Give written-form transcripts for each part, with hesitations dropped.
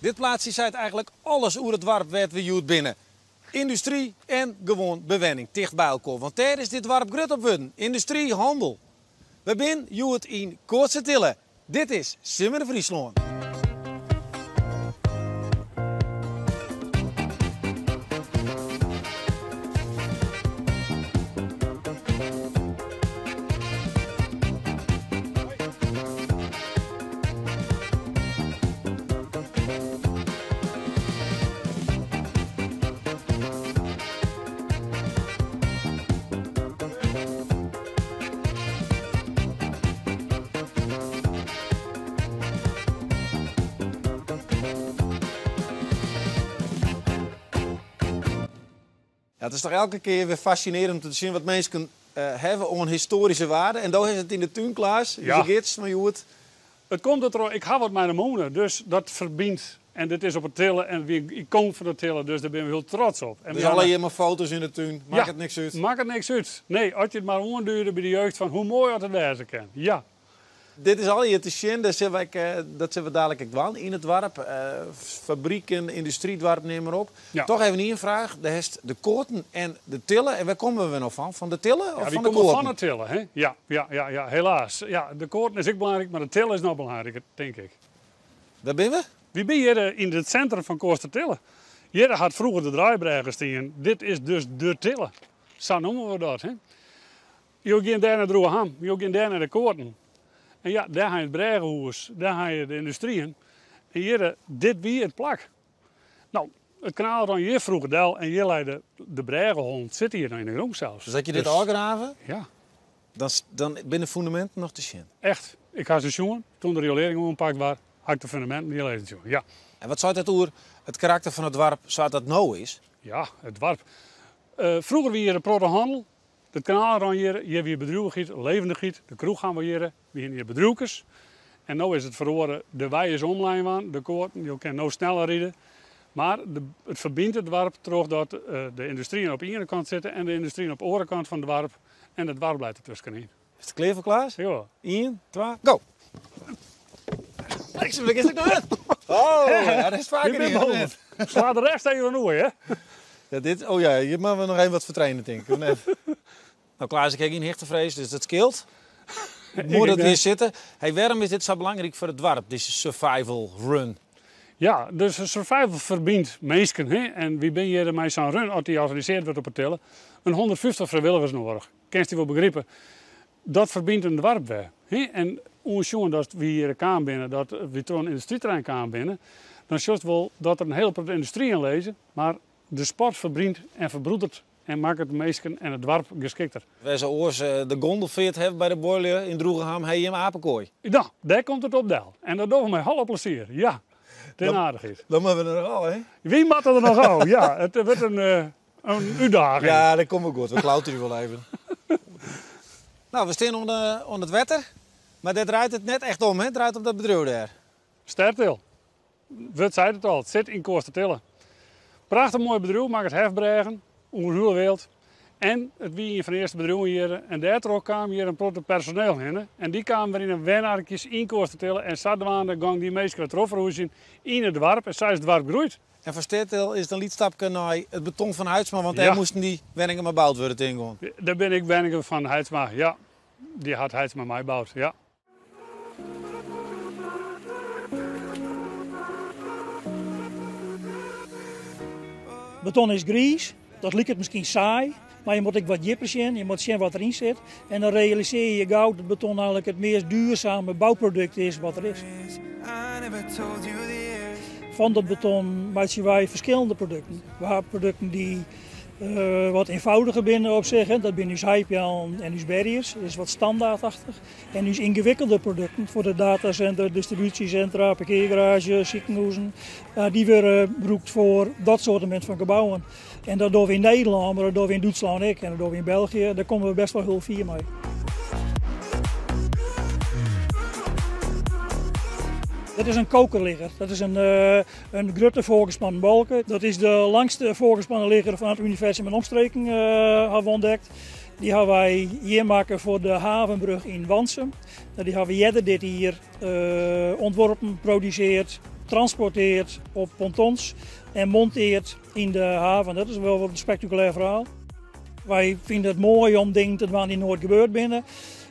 Dit plaatsje seit eigenlik alles oer it doarp wêr't we hjoed binne. Yndustry en gewoan bewenning ticht by elkoar, want dêr is dit doarp grut op wurden, yndustry, handel. We bin hjoed yn Koatstertille. Dit is Simmer yn Fryslân. Ja, it is toch elke kear wer fascinearjend om te sjen wat minsken hawwe oan histoaryske waarde. En do hast it yn de tún, Klaas, ús gids fan hjoed. It komt dertroch, ik ha wat mei de mûne, dus dat ferbynt. En dit is op 'e Tille en wie in ikoan fan de Tille, dus dêr binne we hiel trots op. En dus allegear mar foto's yn de tún, makket niks út? Makket niks út. Nee, as je it mar oanduide by de jeugd fan hoe moai oft it wêze kin. Ja. Dit is allegear te sjen, dêr sille we ek, dat sille we dalik ek dwaan yn it doarp. Fabriken, yndustrydoarp, neam mar op. Toch even ien fraach, dêr hast de Koaten en de Tille. En wêr komme we no fan? Fan de Tille of fan de Koaten? Ja, wy komme fan de Tille, hè? Ja, ja, ja, ja, helaas. Ja, de Koaten is ek belangryk, mar de Tille is noch belangriker, tink ik. Wêr binne we? Wy binne hjir yn it sintrum fan Koatstertille. Hjir hat froeger de draaibrêge stien. Dit is dus de Tille. Sa noeme we dat, hè? Jo gean dêr nei Droegeham, jo gean dêr nei de Koaten. En ja, dêr ha je it brêgehûs, dêr ha je de yndustryen. En hjir, dit wie it plak. No, it kanaal rûn hjir froeger del en hjir lei de, de brêgehollen, sit hjir noch yn de grûn sels. Dus as je dit ôfgrave, Ja. dan, dan binne de fûneminten noch te sjen? Echt, ik ha se sjoen, toen de riolearring oanpakt waard, ha ik de fûneminten hjir lizzen sjoen, ja. En wat seit dat oer it karakter fan it doarp sa't dat no is? Ja, it doarp. Froeger wie hjir in protte hannel, It kanaal rûn hjir, hjir wie bedriuwichheid, levendichheid, de kroech ha we hjir, we hiene hjir bedriuwkes. En no is it feroare, de wei is omlein waard, de Koaten, jo kinne no sneller ride. Mar de, it ferbynt it doarp trochdat de yndustryen op de iene kant sitte en de yndustryen op de oare kant fan it doarp en it doarp leit der tuskenyn. Is it klear foar Klaas? Ja. Ien, twa, go! Bliksem, dêr giest ek noch net. Oh, ja, dat is faker dien. Sla de rest even oer, hè? Ja, dit, oh ja, hjir moatte we noch even wat foar traine, tink ik, of net? No, Klaas, ik ha gjin hichtefrees, dus dat skeelt. Moai dat we hjir sitte. Hey, wêrom is dit sa belangryk foar it doarp, dizze survival run? Ja, dus de survival ferbynt minsken. Hè? En wy binne hjir mei sa'n run, as dy organisearre wurdt op 'e Tille, in 150 frijwilligers noadich. Kinst dy wol begripe, dat ferbynt in doarp wer. Hè? En oansjoen dat wy hjir kaam binne, dat wy troch in yndustryterrein kaam binne, dan sjochst wol dat der in hiele protte yndustryen lizze, mar de sport ferbynt en ferbroedert en makket de minsken en it doarp geskikter. Wêr se oars de gondelfeart hawwe by de buorlju yn Droegeham, ha jim apekoai. No, dêr komt it op del. En dat dogge we mei alle plezier, ja. It is aardichheid. Dan moatte we der noch ôf, hè? Wy moatte der noch ôf, ja. It wurdt in In útdaging. Ja, dat komt wol goed. We klauterje wol even. No, we stean oan it wetter, mar dêr draait it net echt om, hè? It draait om dat bedriuw dêr. Stertil. Wurd seit it al, it sit yn Koatstertille. Prachtich moai bedriuw, makket hefbrêgen oer hiele wereld. En it wie ien fan de earste bedriuwen hjir en dêrtroch kaam hjir in protte personeel hinne. En dy kamen wer yn de wenarkjes yn Koatstertille en sadwaande gong dy minsken wer trochferhûzjen yn it doarp en sa is it doarp groeid. En foar Stertil is it in lyts stapke nei it beton fan Haitsma, want dêr moasten dy wenningen mar boud wurde, tink oan. Dêr binne ek wenningen fan Haitsma, ja. Dy hat Haitsma meiboud, ja. Beton is griis, dat liket miskien saai, mar je moatte ek wat djipper sjen, je moatte sjen wat deryn sit en dan realisearje je gau dat beton eigenlik it meast duurzame bouprodukt is wat der is. Fan dat beton meitsje wy ferskillende produkten. We ha produkten dy't wat eenvoudiger binne op sich, dat binne ús heipeallen en ús barriers, dat is wat standaardachtich. En ús yngewikkelde produkten foar de datacenter, distribúsjesintra, parkeargaraazjes, sikehûzen, dy wurde brûkt foar dat soartemint fan gebouwen. En dat dogge we yn Nederlân, mar dat dogge we yn Dútslân ek en dat dogge we yn België. Dêr komme we best wol hiel fier mei. Dat is in kokerligger. Dat is in, in grutte foargespannen balke. Dat is de langste foargespannen ligger fan it universum en omstreken, hawwe we ûntdekt. Dy hawwe wy hjir makke foar de havenbrug yn Wanssum. Dy hawwe we earder dit jier ûntworpen, produseard, transporteard op pontons en monteard yn de haven. Dat is wol wat in spektakulêr ferhaal. Wy fine it moai om dingen te dwaan dy't noait gebeurd binne.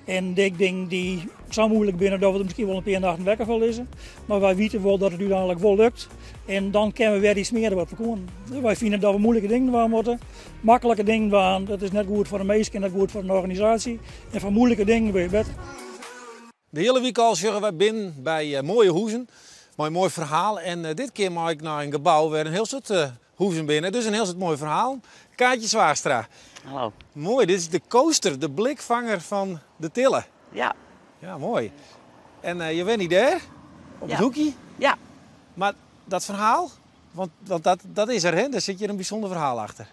En ek dingen dy't sa muoilik binne dat we der miskien wol in pear nachten wekker fan lizze. Mar wy witte wol dat it úteinlik wol lukt. En dan kinne we wer iets mear wat we koenen. Wy fine dat we moeilike dingen dwaan moatte. Maklike dingen dwaan, dat is net goed foar in minske en net goed foar in organisaasje. En fan moeilike dingen wurde je better. De hiele wike al sjogge wy binnen by moaie huzen mei in moai ferhaal. En dit kear mei ik nei in gebou wêr in hiel soad huzen binne. Dus in hiel soad moaie ferhalen. Kaatje Zwaagstra. Hallo. Moai, dit is de coaster, de blikfanger fan de Tille. Ja. Ja, moai. En je wenje dêr, op it hoekje. Ja. Mar dat ferhaal, want dat, dat is der, hè? Dêr sit hjir in bysûnder ferhaal achter.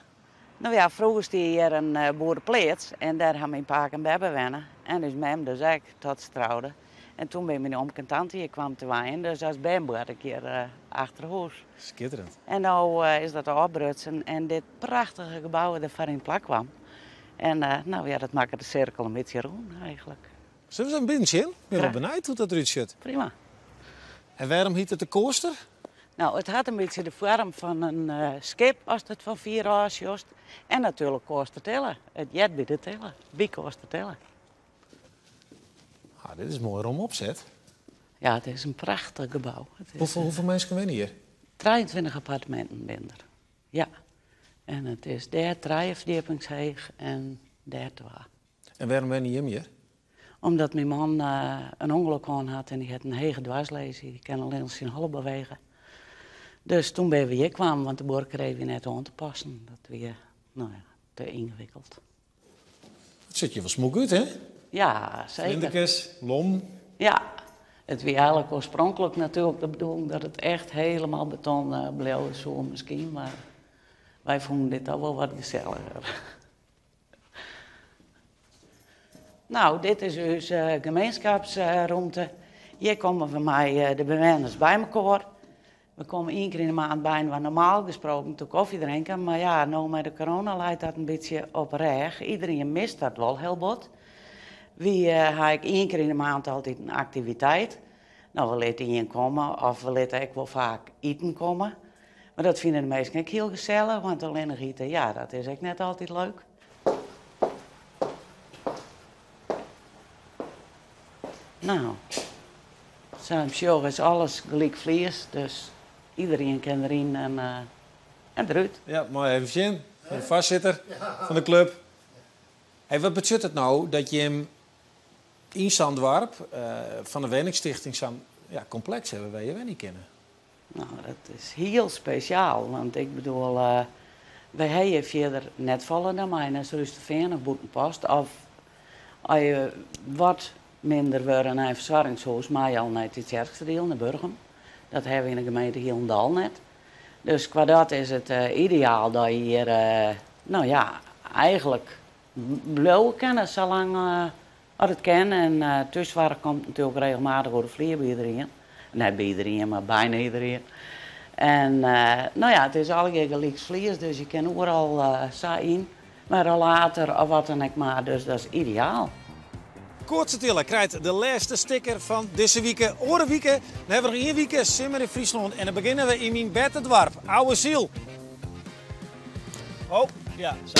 No ja, froeger stie hjir in boerepleats en dêr ha myn pake en beppe wenne. En ús mem dus ek, tot se troude. En toen bin myn omke en tante hjir kwam te wenjen, dus as bern boarre ik hjir achter hûs. Skitterend. En no is dat ôfbrutsen en dit prachtige gebou der foar yn it plak kwam. En no ja, dat makke de sirkel in bytsje rûn eigentlik. Sille we ris even binnen sjen? Ik bin wol benijd hoe't dat derút sjocht. Prima. En wêrom hyt it de coaster? No, it hat in bytsje de foarm fan in skip ast it fan fier ôf sjochst. En natuerlik Koatstertille. It heart by de Tille, by Koatstertille. Ah, dit is moai rom opset. Ja, it is in prachtich gebou. It is, Hoefolle minsken wenje hjir? 23 apparteminten binne der. Ja. En it is dêr trije ferdjippings heech en dêr twa. En wêrom wenje jim hjir? Omdat myn man in ûngelok hân hat en hy hat in hege dwarslaesie. Hy kin allinnich syn holle bewege. Dus toen binne we hjir kwamen, want de buorkerij wie net oan te passen. Dat wie, no ja, te yngewikkeld. It sjocht hjir wol smûk út, hè? Ja, seker. Flinterkes, blommen. Ja, it wie eigentlik oarspronklik natuerlik de bedoeling dat it echt helemaal beton bliuwe soe miskien, mar wy fûnen dit al wol wat geselliger. Nou, dit is ús gemeenskapsrûmte. Hjir komme we mei de bewenners by mekoar. We komme ien kear yn de maand byinoar normaal gesproken te koffie drinken, mar ja, no mei de corona leit dat in bytsje op 'e rêch. Iderien mist dat wol hiel bot. Wy ha ek ien kear yn de maand altyd in aktiviteit. No, we litte ien komme of we litte ek wol faak iten komme. Mar dat fine de minsken ek hiel gesellich, want allinnich ite, ja, dat is ek net altyd leuk. No, sa 'm sjogge is alles gelyk fliers, dus iderien kin deryn en, en derút. Ja, mei even sjen. De foarsitter fan de klup. Hey, wat betsjut it no dat jim yn sa'n doarp fan de wenningstichting sa'n ja, kompleks hawwe wêr je wenje kinne? No, dat is hiel spesjaal, want ik bedoel, wy ha hjir fierder net folle dan mei nei Surhústerfean of Bûtenpost. Of as je wat minder wurde nei in fersoargingshûs, meie je al nei Tytsjerksteradiel, nei Burgum. Dat hawwe we yn de gemeente hielendal net. Dus kwa dat is it ideaal dat je hjir, no ja, eigentlik bliuwe kinne salang as it kin. En thússoarch komt natuerlik regelmatich oer de flier by iderien. Net by iderien, mar byna iderien. En no ja, it is allegear gelyks fliers, dus je kinne oeral sa yn. Mei rollator of wat dan ek mar, dus dat is ideaal. Koatstertille krijt de lêste sticker fan dizze wike. Oare wike dan hawwe we noch ien wike Simmer yn Fryslân en dan begjinne we yn myn bertedoarp, Ouwe Syl. Oh, ja, sa.